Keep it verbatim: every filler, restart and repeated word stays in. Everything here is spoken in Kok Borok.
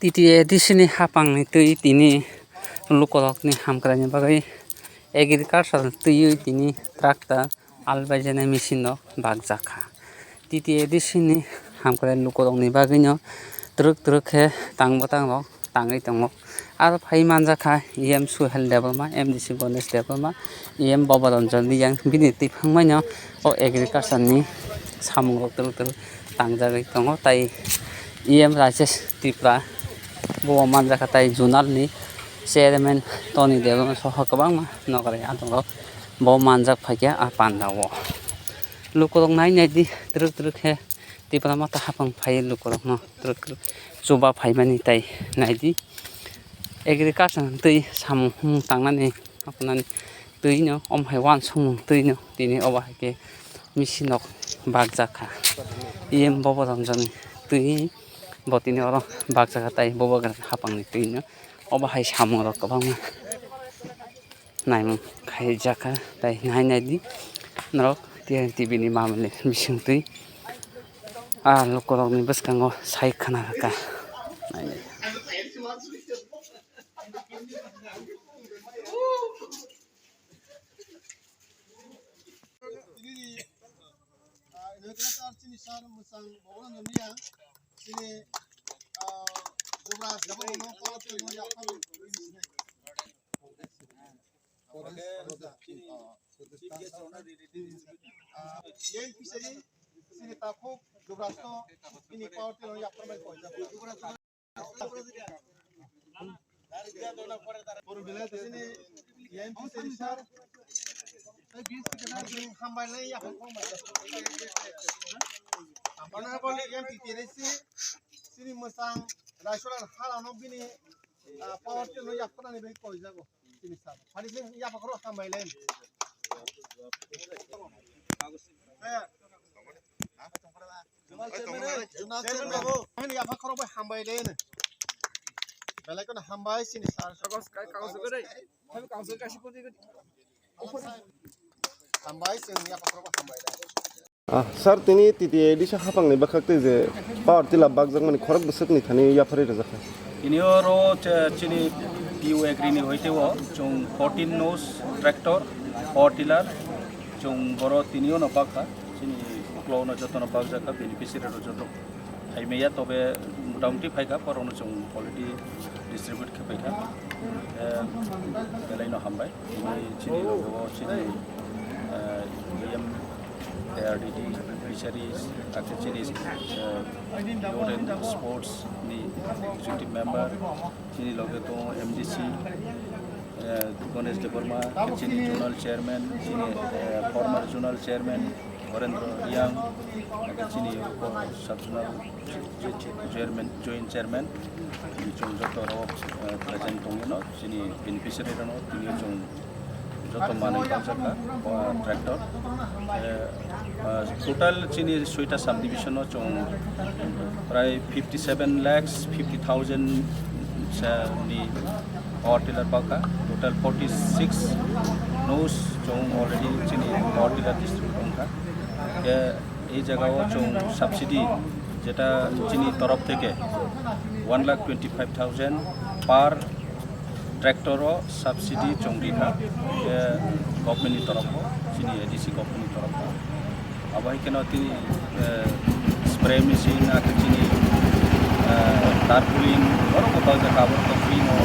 T T A D C ni hapangni twi tini lukurokni hamkraini bagwi agriculture twiwi tini tractor albaijani machine rok bakjak kha. T T A D C ni hamkrai lukurokni bagwino twrwk twrwk khe tangbo tangrok tangwi tongo. Aro phai manjak kha E M Suhel Debbarma, M D C Ganesh Debbarma, E M Bobo Ranjan Reang, bini twiphangmano o agriculture ni samungrok twrwk twrwk tangjagwi tongo. Tai E M Rajesh Tripura bo manjak kha, tai zonal ni chairman Tony Debbarma soho kwbangma nokrai adongrok bo manjak phaikha a pandao. Lukurok nai nai di, twrwk twrwk khe Tipra Motha hapang phai lukurokno twrwk twrwk chuba phaimani tai nai di. Agriculture twi samung humung tangnani hapanani twino, omo hai uansukmung twino tini obo hai khe machine rok bakjak kha. E M Bobo Ranjan ni twi bo tini oro bakjak kha, tai Bobo Ranjan hapangni twino obo hai samung rok kwbangma naimung khaijak kha, tai nai nai di norok T N T V ni mamani bising twi a lukurokni bwskango sai khna kha. Nai nai. Chini, ah, inaugural chini sir mwchang Bogorano Miya, chini, ah, Jobra Jabra Mono Power Tiller no yaphang. Ah, yang kisari, chini takhuk Jobra to, ini Power Tiller no yaphang bai koi. Chini M P sir, hambai lai ya. Honorable M P T R C, chini mwchang Raisulan halano bini, ah, Power Tiller no yaphanani bai koi jago. Chini sir. Phani sini yaphang khoro hambai lai. Chini yaphang khoro bai hambai lai. Belai kono hambai chini sir. Hambai chini yaphang khoro bai hambai lai. Ah, sir, tini T T A D C hapangni bwkhak twi je power tiller bakjakmani khorok bwswkni thani yapharwi rwjak kha. Tini oro che-, chini T U Agri ni hoite o chwng fourteen nose tractor, power tiller, chwng boro tini o no bakha, chini uklo no joto no bakjak kha, beneficiary rok joto. Phaimaya tobe motamuti phaikha, borokno chwng already distribute khe phaikha. Eh, belai no hambai. Tini chini logo chini, eh, E M A R D D, Fisheries, hakhe chini, eh, Youth and Sports ni executive member, chini loge tongo M D C, eh, Ganesh Debbarma, chini zonal chairman, chini, eh, former zonal chairman, Horendra Reang, abo chini sub-zonal chairman, joint chairman, chwng joto rok, eh, present tongwi no, chini beneficiary rok no tini chwng joto manwi tangjak kha, eh, tractor. Eh, eh, total chini soita subdivision no chwng prai fifty seven lakhs fifty thousand ni power tiller pakha, total forty six nose chwng already chini power tiller distribute wngkha. Khe ei jagao chwng subsidy jeta chini torof theke one lakh twenty five thousand per tractor o subsidy chwng rikha, khe government ni torof o, chini A D C government ni torof o. Abo hai kheno tini, eh, spray machine, akhe chini, eh, tarpaulin, borok bo bajak, abo to free no,